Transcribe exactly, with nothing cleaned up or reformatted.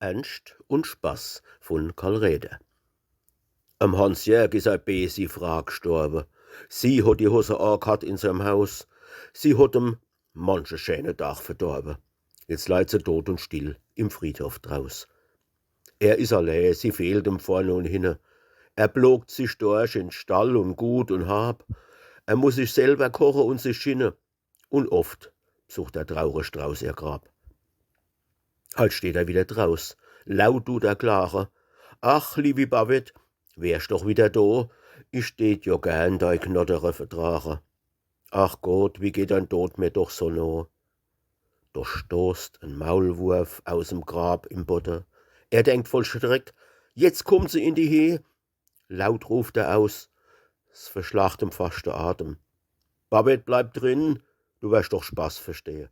Ernscht un Spaß vun Karl Räder. Em Hans Jörg is e beesi Fraa gstorwe. Sie hot die Hosse aaghat in seim Haus. Sie hot em manche schäne Dag verdorwe. Jetzt leit se dot un still im Friedhof draus. Er is allee, sie fehlt em vorne un hinne. Er plogt sich dorch in Stall un Gut un Hab. Er muss sich selwer koche un sich schinne. Un oft bsucht er traurig draus ihr Grab. Halt steht er wieder draus. Laut dut er klage: „Ach, liewi Babett, wärsch doch wieder do. Ich deet jo gern dei Knoddere vertrage. Ach Gott, wie geht dein Tod mir doch so no.“ Do stoßt en Maulwurf aus em Grab im Bodde. Er denkt voll Schreck: „Jetzt kummt se in die Heh.“ Laut ruft er aus, s verschlacht em fascht de Atem: „Babett, bleib drin, du wersch doch Spaß verstehe.“